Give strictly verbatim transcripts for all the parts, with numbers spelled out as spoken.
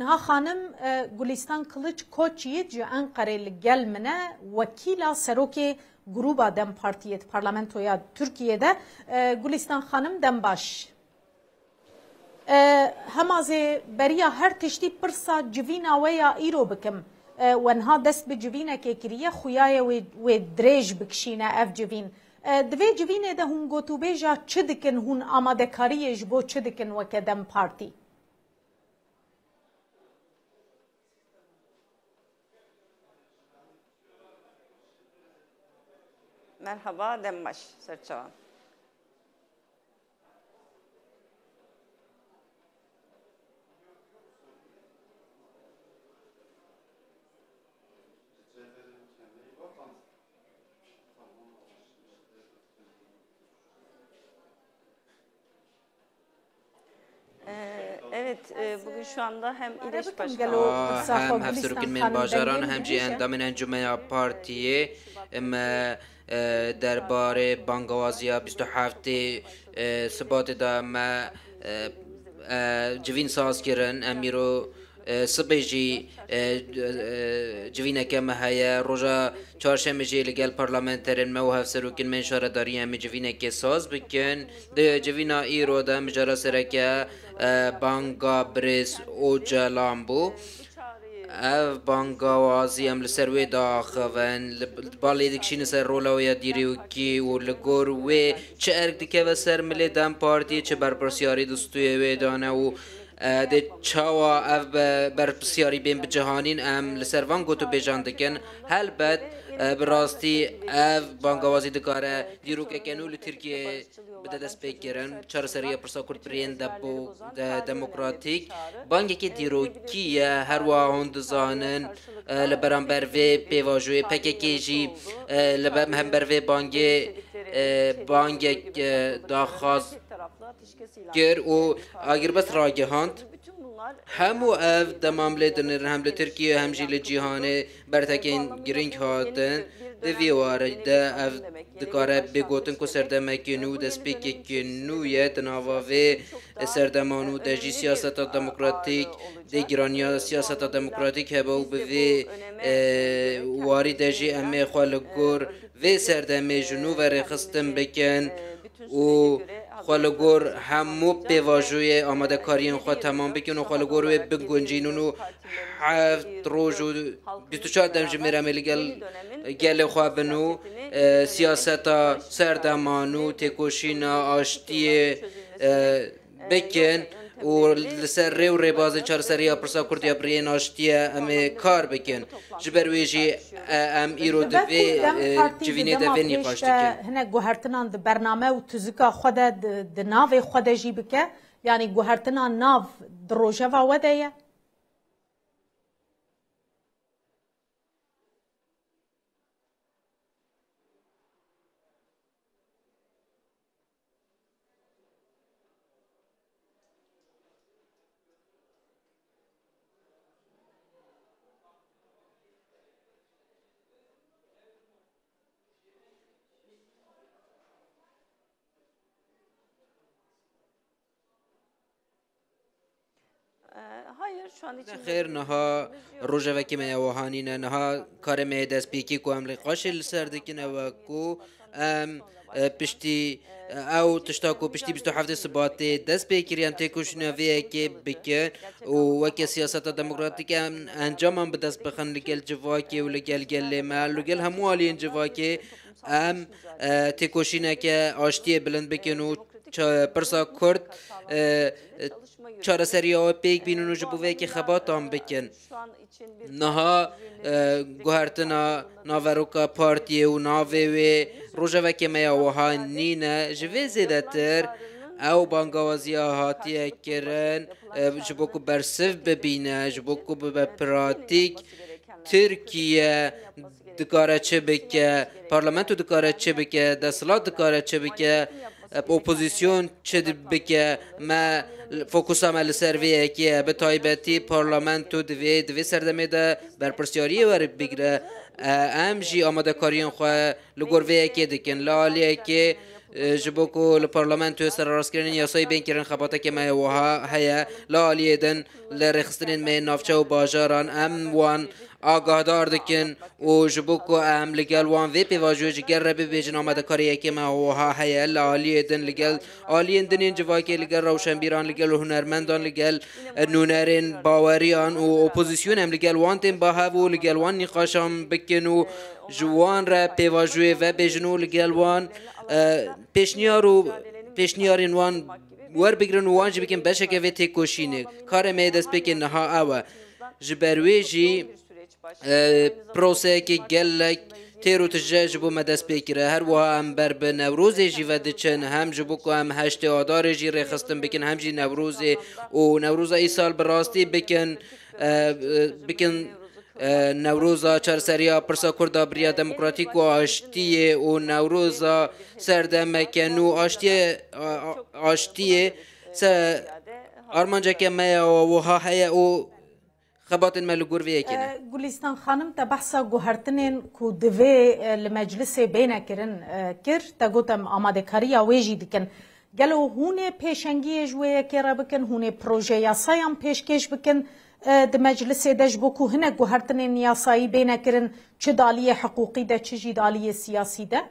Niha xanim, e, Gulîstan Kiliç Koç yî ji Enqerê li gel min e, wekîla serokê grûba DEM Partiyê di parlamentoya Tirkiyê de. E, Gulîstan xanim, dem baş. E, hema zê beriya her tiştî pirsa civîna we ya îro bikim. E, we niha dest bi civînekê kiriye, xuya ye wê, wê dirêj bikişîne ev civîn. E, di vê civînê de hûn gotûbêja çi dikin, hûn amadekariyê ji bo çi dikin weke DEM Partî? Merhaba, dem baş, serçavan. Ee, evet, e, bugün şu anda hem İDEŞ Başkanı, hem hevserokên mêrbajaran, hem jî endamên Encûmeya Partiyê, em, e, e, derbarê bangawaziya bîst û heftê, e, Sibatê de me, e, e, civîn saz kirin. Em îro, e, sibê jî, e, e, civîneke me heye. Roja çarşemê jî li gel parlamenterên me û hevserokên me ên şaredariyê em ê civînekê saz bikin. Di civîna îro de mijara sereke, e, banga birêz Ocalan bû. Ev bangawazî em li ser wê diaxivin, li, li ba lê dikişînin ser rola wê ya dîrokî û li gor wê çi erk dikeve ser milê DEM Partiyê, çi berpirsyarî di stûyê wê de ne û, e, dê çawa ev be-, berpirsyarî bên bicihanîn, em li ser van gotûbêjan dikin. Helbet, e, bi rastî ev bangawazî dikare dîrokeke nû li Tirkiyeyê bide destpêkirin. Çareseriya pirsa Kurd bi rêyên debo-, de-, demokratîk. Bangekî dîrokî ye, her wiha hûn dizanin, e, li beramber vê pêvajoyê P K K jî, e, li be-, hember vê bangê, e, bangek, e, daxwaz kir û agirbest ragihand. Hemû ev dema em lê dinêrin, hem li Tirkiye hem jî li cîhanê bertekên girîng hatin. Di vî warî de ev dikare bê gotin ku serdemekî nû, destpêkekî nû ye di nava vê serdema nû de jî siyaseta demokratîk dê giraniya siyaseta demokratîk hebe û bi vê, e, warî de jî em ê xwe li gor vê serdemê ji nû ve rêxistin bikin û xwe li gor hemû pêvajoyê amadekariyên xwe temam bikin û xwe li gor wê biguncînin û heft roj û bîst û çar demjimêr em ê li gel gelê xwe bin û, e, siyaseta serdema nû, têkoşîna aştiyê, e, bikin û li ser rê û rêbazên çareseriya pirsa Kurd ya bi rêyên aştiyê em ê kar bikin. Ji ber wê jî, e, em îro di vê, e, civînê de vê nîqaş dikin. Hinek guhertinan di bername û tuzika xwe de di, di navê xwe de jî bike, yanî guhertina nav di rojeva we de ye? Xêr, niha rojevekê me ya wiha nîne. Niha karê me yê destpêkî ku em nîqaşê li ser dikin ew e ku em, e, piştî, e, ew tişta ku piştî bîst û heftê Sibatê dest pê kiriye, em têkoşîna vê yekê bikin û weke siyaseta demokratîk em encaman bi dest bixin li gel civakê û li gel gelê me, li gel hemû aliyên civakê em, e, têkoşîneke aştiyê bilind bikin û ça-, pirsa Kurd, e, e, çareseriya wê pêk bînin û ji bo vê yekê xebatan bikin. Niha, e, guhertina naveroka partiyê û navê wê rojevekê me ya wiha nîne. Ji vê zêdetir ew bangawaziya hatiye kirin, e, ji bo ku bersiv bibîne, ji bo ku bibe pratîk, Tirkiye dikare çi bike, parlamento dikare çi bike, desthilat dikare çi bike, e, opozîsyon çi di-, bike, me, fokusa me li ser vê yekê ye. Bi taybetî parlamento divê, di vê serdemê de berpirsyariyê weribigre. E, em jî amadekariyên xwe li gor vê yekê dikin. Li aliyekê E, ji bo ku li parlamentoyê sererastkirinên yasayî bên kirin, xebateke me ya wiha heye. Li aliyê din li rêxistinên me yên navçe û bajaran em wan agahdar dikin û ji bo ku em li gel wan vê pêvajoyê ji gel re bibêjin, amadekariyeke me wiha heye. Li aliyê din li gel aliyên din yên civakê, li gel rewşenbîran, li gel hunermendan, li gel, e, nûnerên baweriyan û opozîsyon em li gel wan tên ba hev û li gel wan nîqaşan bikin û ji wan re pêvajoyê vebêjin û li gel wan, e, pêşniyar û pêşniyarên wan werbigrin û wan jî bikin beşeke vê têkoşînê. Karê me yê destpêkê niha ew e. Ji ber wê jî, e, proseyekê gelek têr û tije ji bo me dest pê kire. Her wiha em ber bi Newrozê jî ve diçin, hem ji bo ku em heştê Adarê jî rêxistin bikin, hem jî Newrozê û Newroza îsal bi rastî bikin, e, e, bikin, e, Newroza çareseriya pirsa Kurda bi riya demokratîk û aştiyê û Newroza serdemeke nû aştiyê, a, a, aştiyê se armanceke me ya wiha heye û xebatên me li gor vê yekê ne. E, Gulîstan Xanim, te behsa guhertinên ku divê, e, li meclisê bêne kirin, e, kir, te got em amadekariya wê jî dikin. Gelo hûn ê pêşengiyê ji wê yekê re bikin, hûn ê proje yasayan pêşkêş bikin, e, di meclisê de ji bo ku hinek guhertinên yasayî bêne kirin, çi di aliyê hiqûqî de, çi jî di aliyê siyasî de?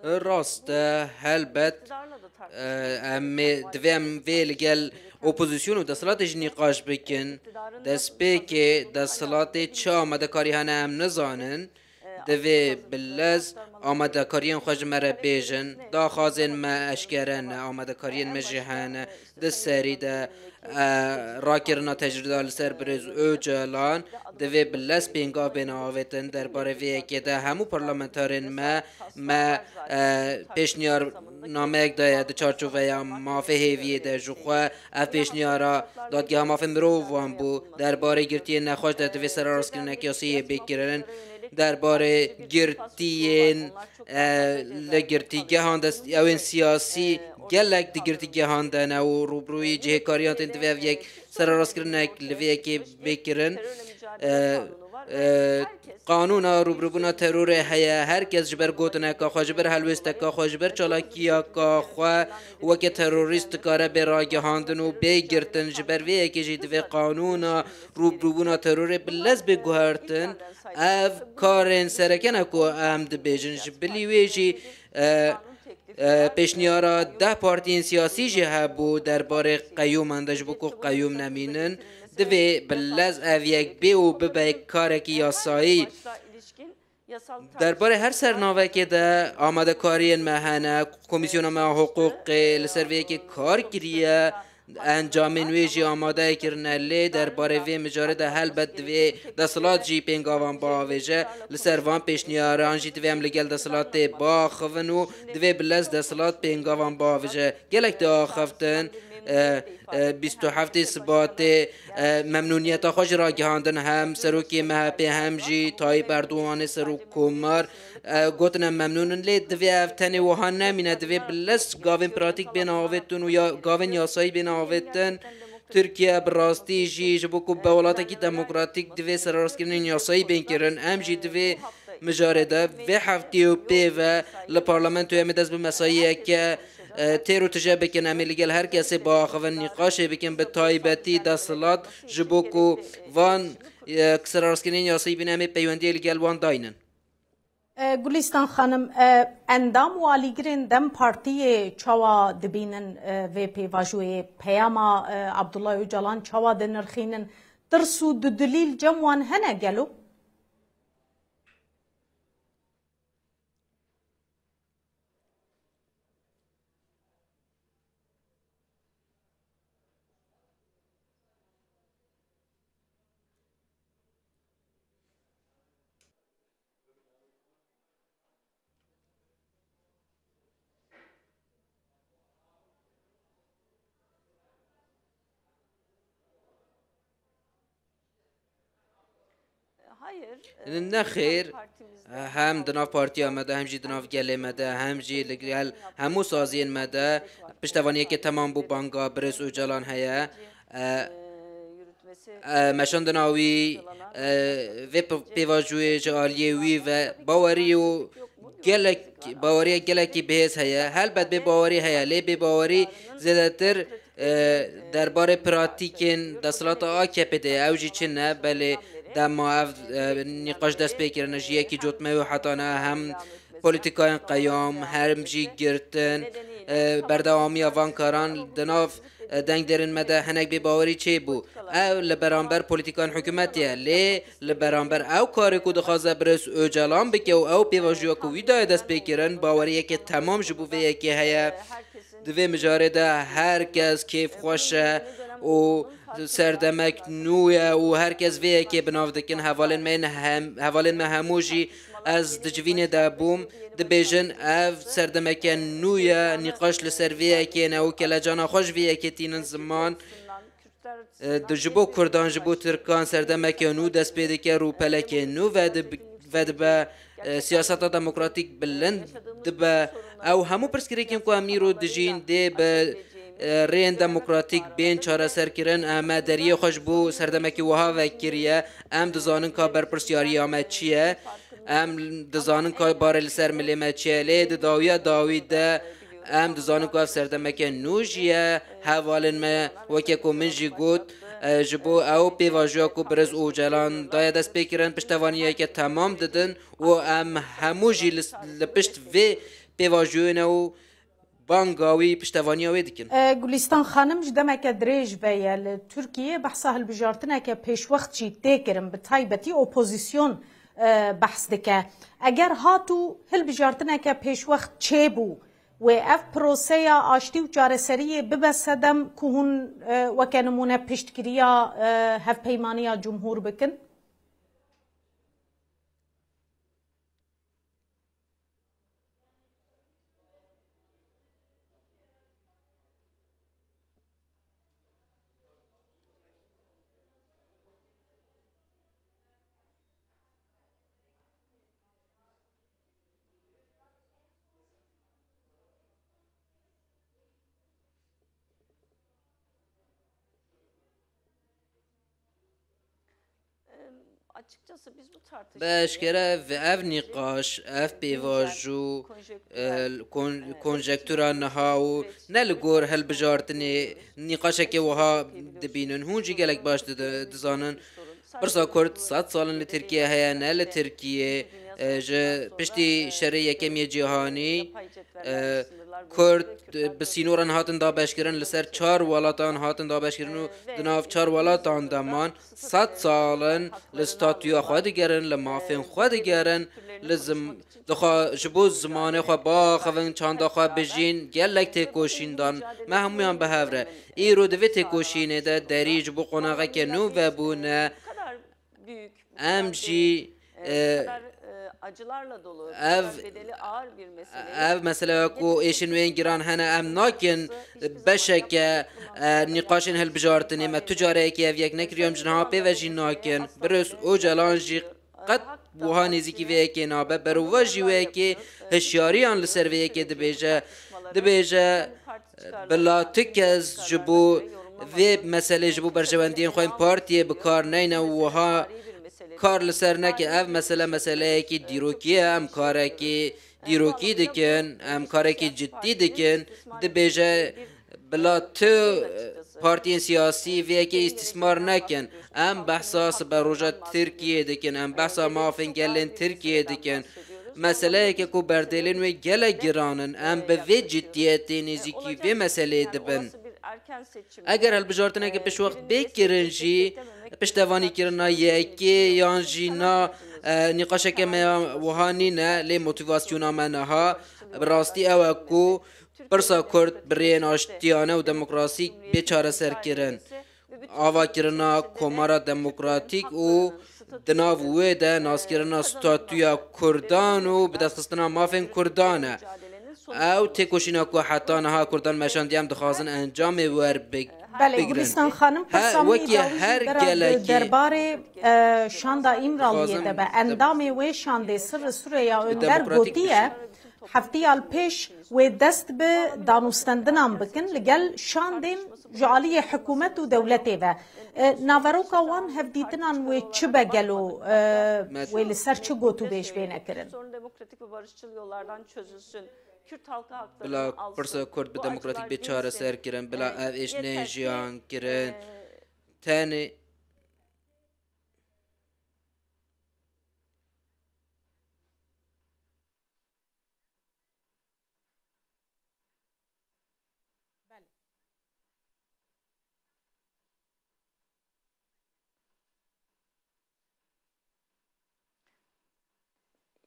Rast e, helbet, e, em ê, divê em vê li gel opozîsyon û desthilatê jî nîqaş bikin. Destpêkê desthilatê çi amadekarî hene em nizanin. Divê bi lez amadekariyên xwe ji me re bêjin. Daxwazên me eşkere ne, amadekariyên me jî hene. Di serî de, e, rakirina tecrîda li ser birêz Ocalan divê bi lez pêngav bêne avêtin. Derbarê vê yekê de hemû parlamenterên me, me, e, pêşniyarnameyek daye di çarçoveya mafê hêviyê de. Ji xwe ev pêşniyara Dadgeha Mafê Mirovan bû. Derbarê girtiyên nexweş de divê sererastkirineke yasayî bê kirin. Derbarê girtiyên, e, li girtîgehan de, ew ên siyasî gelek di girtîgehan de ne û rûbirûyî cihêkariyan tên, divê ev yek sererastkirinek li vê yekê bê kirin. E, e, qanûna rûbirûbûna terorê heye. Her kes ji ber gotineka xwe, ji ber helwêsteka xwe, ji ber çalakiyeka xwe weke terorîst dikare bê ragihandin û bê girtin. Ji ber vê yekê jî divê qanûna rûbirûbûna terorê bi lez bê guhertin. Ev karên sereke ne ku em dibêjin. Ji bilî wê jî, e, e, pêşniyara deh partiyên siyasî jî hebû derbarê qeyûman de, ji bo ku qeyûm nemînin. Divê bi lez ev yek bê û bibe karekî yasayî. Derbarê her sernavekê de amadekariyên me hene, Komîsyona me ya Hiqûqê li ser vê yekê kar kiriye, encamên wê jî amade kirine, lê derbarê vê mijarê de helbet divê desthilat jî pêngavan biavêje. Li ser van pêşniyaran jî divê em li gel desthilatê biaxivin û divê bi lez desthilat pêngavan biavêje. Gelek diaxiftin, e, e, bîst û heftê Sibatê, e, memnûniyeta xwe jî ragihandin, hem serokê M H P hem jî Tayyip Erdoganê serokkomar, e, gotin em memnûn in, lê divê ev tenê wiha nemîne, divê bi lez gavên pratîk bên avêtin û ya, gavên yasayî bên avêtin. Tirkiye bi rastî jî ji bo ku be welatekî demokratîk divê sererastkirinên yasayî bên kirin. Em jî divê mijarê de vê heftê û pê ve li parlamentoyê em ê dest bi mesayiyeke, e, têr û tije bikin. Em ê li gel her kesê biaxivin, nîqaşê bikin, bi taybetî desthilat, ji bo ku van, e, sererastkirinên yasayî bîne, em ê peywendiyê li gel wan daynin. E, Gulîstan Xanim, e, endam û alîgirên DEM Partiyê çawa dibînin, e, vê pêvajoyê? Peyama, e, Abdullah Ocalan çawa dinirxînin? Tirs û dudilî li cem wan hene gelo? Nexêr, hem di nav partiya me de, hem jî di nav gelê me de, hem jî li gel hemû saziyên me de piştevaniyeke temam bo banga birêz Ocalan heye. E, e, meşandina wî, e, vê p-, pêvajoyê ji aliyê wî ve bawerî û gelek, baweriya gelekî bihêz heye. Helbet bêbawerî heye, lê bêbawerî zêdetir, e, derbarê pratîkên desthilata A K P de ye. Ew jî çi ne, belê dema ev, e, nîqaş dest pê kirine, ji yekî cotmeyê û heta niha hem polîtîkayên qeyam, hem jî girtin, e, berdewamiya van karan di nav, e, dengdêrên me de hinek bêbawerî çêbû. Ew li beramber polîtîkan hikûmetê ye, lê li beramber ew karê ku dixwaze birêz Ocalan bike û ew pêvajoya ku wî daye dest pê kirin, baweriyeke temam ji bo vê yekê heye. Di vê mijarê de her kes kêfxweş e û serdemek nû ye û her kes vê yekê bi nav dikin. Hevalên me yên hem-, hevalên me hemû jî ez di civînê de bûm, dibêjin ev serdemeke nû ye, nîqaş li ser vê yekê ne û kelecana xwe ji vê yekê tînin ziman. E, di, ji bo Kurdan, ji bo Tirkan serdemeke nû dest pê dike, rûpeleke nû vedib-, vedibe, e, siyaseta demokratîk bilind dibe. Ew hemû pirsgirêkên ku em îro dijîn dê bi, e, rêyên demokratîk bên çareserkirin. Em me deriyê xwe ji bo serdemekî wiha vekiriye. Em dizanin ka berpirsyariya me çi ye. Em dizanin ka barê li ser milê me çi ye. Lê di dawiya dawî de em dizanin ku ev serdemeke nû jî ye. Hevalên me, weke ku min jî got, e, ji bo ew pêvajoya ku birêz Ocalan daye dest pê kirin, piştevaniyeke temam didin û em hemû jî li, li pişt vê pêvajoyê ne û banga wî, piştevaniya wê dikin. E, Gulîstan Xanim ji demeke dirêj ve ye li Tirkiyê, behsa hilbijartineke pêşwext jî tê kirin, bi taybetî opozîsyon, e, behs dike. Eger hat û hilbijartineke pêşwext çêbû, wê ev proseya aştî û çareseriyê bibe sedem ku hûn, e, weke nimûne piştgiriya, e, hevpeymaniya cumhûr bikin? Bi eşkere ev, ev nîqaş, ev pêvajo, e, kon-, konjektura niha û ne li gor hilbijartinê nîqaşeke wiha dibînin. Hûn jî gelek baş didi-, dizanin. Pirsa Kurd sed sal in li Tirkiye heye, ne li Tirkiye. E, ji piştî şerê yekemî yê cîhanî, e, Kurd, e, bi sînoran hatin dabeşkirin, li ser çar welatan hatin dabeşkirin û di nav çar welatan de man. Sed sal in li statûya xwe digerin, li mafên xwe digerin, li zim-, dixwa ji bo zimanê xwe biaxivin, çanda xwe bijîn, gelek têkoşîn dan. Me hemûyan bi hev re. Îro di vê têkoşînê de derî ji bo qonaxeke nû vebûne. Em jî, e, ev, ev meseleya ku êşên wê yên giran hene, em nakin beşeke, e, nîqaşên hilbijartinê me tu careyekê ev yek nekiriye, em ji niha pê ve jî nakin. Birêz Ocalan jî qet wiha nêzîkî vê yekê nabe, berovajî wê yekê hişyariyan li ser vê yekê dibêje. Dibêje, bila tu kes ji bo vê meselê, ji bo berjewendiyên xwe yên partiyê bi kar neyne û wiha kar li ser neke. Ev mesele meseleyekî dîrokî ye, em karekî dîrokî dikin, em karekî ciddî dikin. Dibêje, bila tu partiyên siyasî vê yekê îstîsmar nekin. Em behsa siberoja Tirkiyê dikin, em behsa mafên gelên Tirkiyê dikin. Meseleyeke ku berdêlên wê gelek giran in. Em bi vê ciddiyetê nêzîkî vê meseleyê dibin. Eger hilbijartineke piştwext bê kirin jî, piştevanîkirina yekê yan jî na, e, nîqaşeke me ya wiha nîne, lê motîvasyona me niha bi rastî ew e ku pirsa Kurd bi rêyên aştiyane û demokrasîk bê çareserkirin. Avakirina Komara Demokratîk û di nav wê de naskirina statûya Kurdan û bidestxistina mafên Kurdan e. Ew têkoşîna ku heta niha Kurdan meşandiye, em dixwazin encamê wer bi-, Belê, Gulîstan Xanim, pirsa min î dawî jî bera di derbarê, e, şanda Îmraliyê de be. Endamê wê şandê Sirri Sureya Önder gotiye, heftiya li pêş wê dest bi danûstendinan bikin li gel şandên ji aliyê hikûmet û dewletê ve. E, naveroka wan hevdîtinan wê çi be gelo, e, wê li ser çi gotûbêj bêne kirin? Sorun demokratik ve barışçıl yollardan çözülsün. Kürt halkı haklarının Bila alsın. Pirsa Kurd bi demokratîk bê çareser kirin, bila ev êş nehên jiyan kirin. Tenê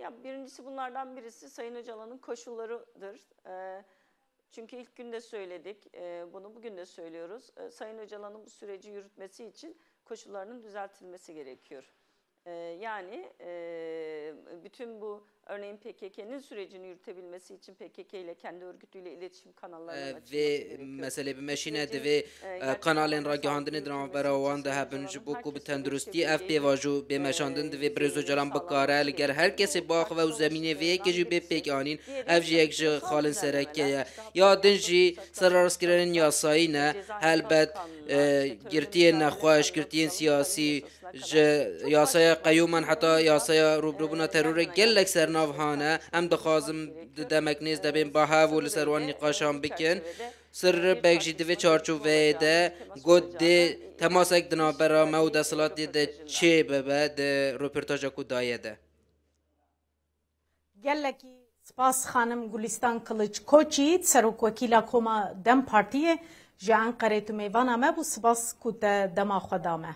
Ya birincisi, bunlardan birisi Sayın Öcalan'ın koşullarıdır. Ee, çünkü ilk gün de söyledik, e, bunu bugün de söylüyoruz. Ee, Sayın Öcalan'ın bu süreci yürütmesi için koşullarının düzeltilmesi gerekiyor. Ee, yani, e, bütün bu, örneğin P K K'nin sürecini yürütebilmesi için P K K ile, kendi örgütüyle iletişim kanallarının açılması gerekiyor. Vê meselê bimeşîne, divê, e, kanalên ragihandinê di navbera wan de hebin, ji bo ku bi tenduristî ev pêvajo bê meşandin, divê Birêz Ocalan bikare li gel her kesê biaxive û zemînê vê yekê jî bê pêk anîn. Ev jî yek ji xalên sereke ye. Ya din jî serarastkirinên yasayî ne. Helbet, e, girtiyên nexweş, girtiyên siyasî, ji yasaya qeyûman heta yasaya rûbirûbûna terorê gelek sernav hane. Em dixwazin di demek nêz de bên ba hev û li ser wan nîqaşan bikin. Sirri Beg jî di vê çarçoveyê de got, dê temasek di navbera me û desthilatê de çê bibe di röportaja ku daye de. Gelekî spas xanim Gulîstan Kiliç Koçî, serokwekîla koma DEM Partiyê, ji Enqerê tu mêvana me bû, spas ku te dema xwe da me.